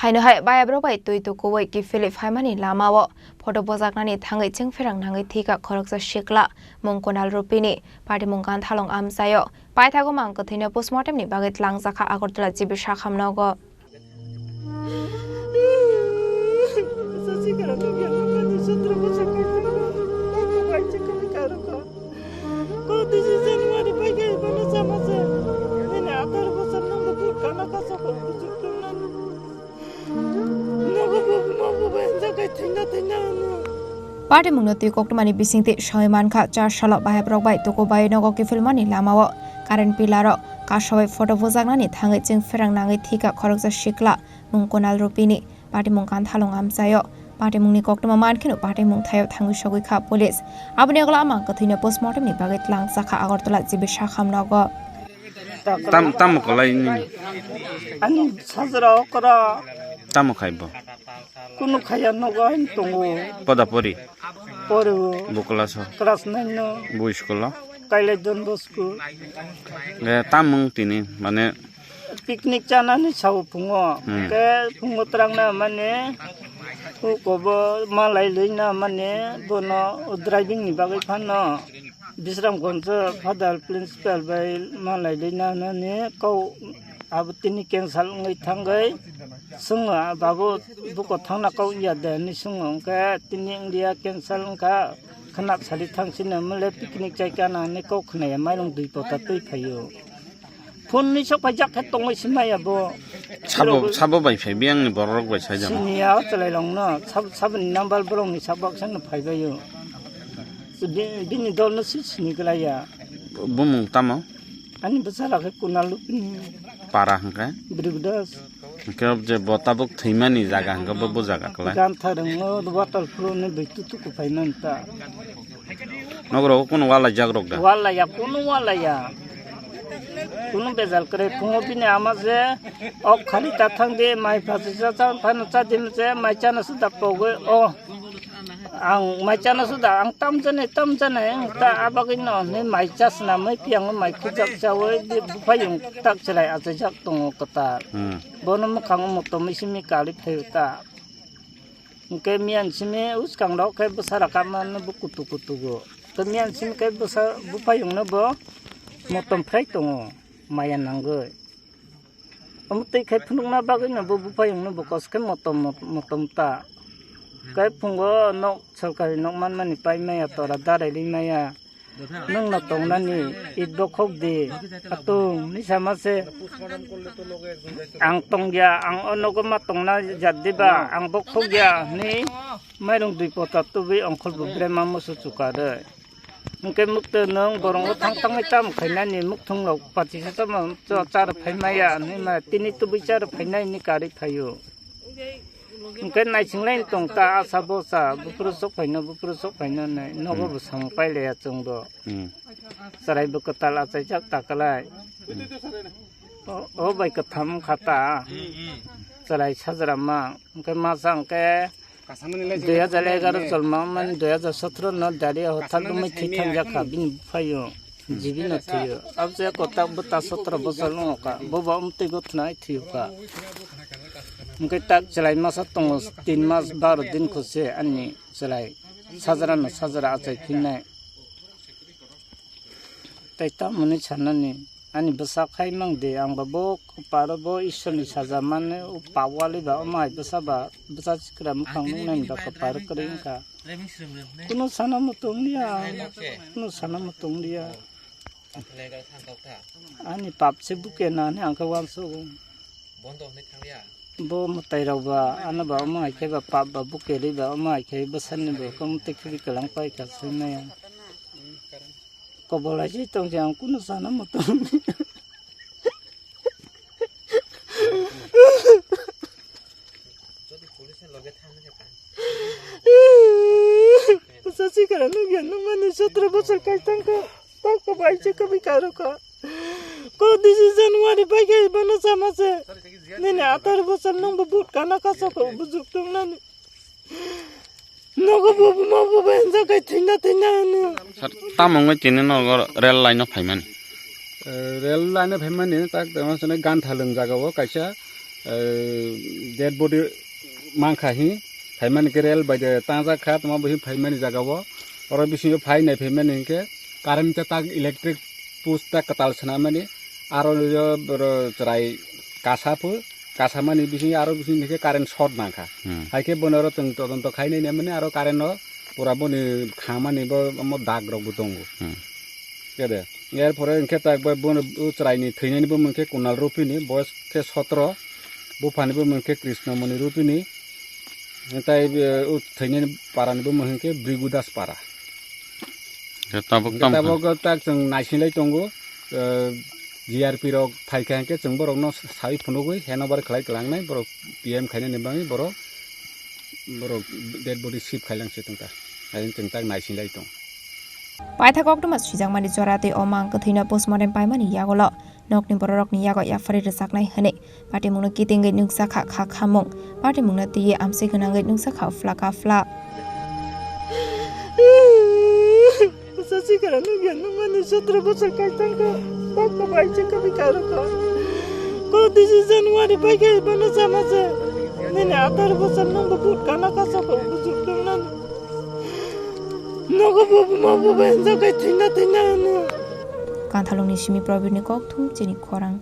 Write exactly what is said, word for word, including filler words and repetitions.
Haino hai bayabrok bai twi tukuwi kiphilwi phaimani lamao photo bujaknani thangwi chwngpherang nangwi thwikha khoroksa sikla mung Kunal Rupini, patimung Kanthalong amchaio. Paithago mang kwthwino postmortemni bagwi tlangjakha Agartala G B Sakham nogo. Patimungno twi koktwmani bisingtwi soi mankha, char salo bayabrok bai tukubai nogo kiphilmani lamao current pillar-o kasawi photo bujaknani thangwi chwngpherang nangwi thwikha khoroksa sikla mung Kunal Rupini, patimung Kanthalong amchaio. Patimungni koktwma mankheno patimung thaio thangwi sogwi kha police. Aboni ulo amang kwthwino postmortemni bagwi tlangjakha Agartala G B Sakham nogo. Tam, tamo kwlai nini? Ani sajra okra. Tamo khai bo? Kunu khaya nogo hain tongo. Poda pori? Pori o. Bo class o? Class nine no. Bo school o? Kailai Don Bosco. Ge tamung tini mane? Picnic chanani sao phungo. Hmm. Ke phungo trangna mane, ukobo malai luina mane, bono driving ni bagwi phano. Bisramganj Father Principal bai malai dina nani kau abo tini cancel wngwi thangwi swngo, "Babu, buko thangna kau ya de?" hinwi swngo. Hwnkhe tini wngya cancel wngkha, khna sadi thangsino mole picnic chaikha nani kau khnaya, mairung dui pota twi phaio. Phone ni sok paijak khe tongwi se maya bo. Sabo, sabo bai phai biyang ni borok rok bai sai jang. Sini ya chalai long no, sab, sab ni number borok ni sab baksa no phai bai yo. Bi-, bini dol no si sini kla ya. Bumung tamo? Ani bwsa rakhe Kunal Lupini. Para hwnkhe? Brigdas. Hwnkhe je bo tabuk thwimani jaga hwnkhe bo, bo jaga kla? Gantha rwngo, waterfall ni bai tutu kwphai man ta. Nogro kunu wala jak rok da? Wala ya, kunu wala ya. Kunu bejal kwrwi phungo bini ama je, "Ok khali ta thang de, mai phasi cha cha phano cha de," je mai chana suda pogwi, "O, ang mai chana suda, ang tam jani, tam jani, ang ta abagwi no," hinwi mai cha swnamwi piyang mai khujak chawi buphayung tak chwrai achaijak tongo kwtal. Hmm. Bono mwkhango motom simi kali phaio ta. Hwnkhe miyan simi uskang rok khe bwsa raka mano bo kutu kutugo. Tei miyan simi khe bwsa buphayungno bo motom phlai tongo, maya nangwi. Omo twi khai phunukna bagwino bo buphayungno bo kos khe motom, mot-, motom ta. Khe phungo nok, sorkari nok manmani pai maya, tora darai ri maya. Nwng no tongnani it bokhok di, atung ni sama se. Ang tongya, ang o nogo ma tongna jat diba, ang bokhok ya, hinwi mairung dui pota tubui ongkhol bo brema musu chuka de. Hwnkhe mukte nwng borongo thang thangwi tamo khainani mukthung rok pachisa tamo cha-, char phai maya, hinwi ma tini tubui char phainai ni karwi phaio. Hwnkhe naising lai tong ta asa bosa, buphuru sok phaino, buphuru sok phaino hinwi nogo bo samung pailaiya chwng bo. Hmm. Chwrai bo kwtal achaijak ta kwlai. O, o bai kwtham wngkha ta. Chwrai sajra ma, hwnkhe masa hwnkhe dui hajar egaroh cholma mani dui hajar sotro no dari hothal romwi thwi thangjak kha bini buphaio. Jibi no thwiyo. Abse kotak bwta sotro bosor wngkha. Bobo amtwi bo thwnai thwiyo kha. Hwnkhe tak chwlai masa tongo tin mas baro din khose ani chwlai. Sajra no sajra achai phinnai. Tai tamoni sanani ani bwsa khai mang de, ang ba bo paro bo Ishwar ni saja mani o pawali ba omo hai bwsa ba bwsa sikra mukhang nuknai ni ba kwpar kwrwi wngkha. Kunu sana mutung liya, kunu sana mutung liya. Ani pap se buke na ani ang khe uansugo. Bo mwtai rok ba ano ba omo hai khe ba pap ba buke ri ba omo hai khe bwsani bo khe mwtai khe kwlang pai kha se nai. Kobol hai se tong se ang kunu sana mutung. Bwsa sikara nukya nukmani sotro bosor kai tangkha. Tangkha bai se kwbwi karokha. Ko disi January bai khe bono sama se. Nini atharo bosor nwng bo but kana kasa kho bujuk tongnani. Nogo bo buma bo bai hinjak kai thwina thwina hwnwi. Sir, tamo wngwi tini nogo rail line o phaimani? Eh, rail line o phaimani tak tamo sene Ganthalung jaga o kaisa eh, dead body mankha hi, phaimani khe rel bai de tangjak kha, tongma bo hi phaimani jaga o. Oro bisingo phai nai phaimani hinkhe current ta tak electric post ta kwtal swnamani, aro yo boro chwrai kasa phu, kasa mani bisingo aro bisingo hinkhe current short nangkha. Hmm. Hai khe bono oro chwng todonto khai nai mani aro current no pura boni khamani bo omo dag rok bo tongo. Hmm. Kede. Er pore hinkhe tak bai bono o chwraini thwinani bo hinkhe Kunal Rupini, boyos khe sotro, buphani bo hinkhe Krishnamoni Rupini, tai, eh, o thwinani parani bo hinkhe Bhrigu Das para. Khe tabuk Hinkhe tam tabuk tak chwng naisinglai tongo, eh, G R P rok phaikha hinkhe chwng borokno sawi phunugwi handover khlai klangnai, borok P M khainani bagwi borok, borok dead body shift khailang se tongkha. Hai chwng tak naisinglai tong. Paithak koktwma swijakmani jora tei o mang kwthwino postmortem paimani yagulo nokni bororokni yago yapharwi rwjaknai hwnwi patimungno kitingwi nukjakha kha khamung. Patimungno twiwi amswk gwnangwi nukjakha phlaka phla. Sasi kara nugya nungmani sotro bosor kaitangka. Bapka bai chika bikaro ka. Ko disi January bai kai bana sama se. Nini atharo bosor nungbo but kana kasa ko bujur nungmani. Nogo bobo ma bobo enjoy kai thina thina no. Kanthalungni simi Probirni kokthum chini khorang.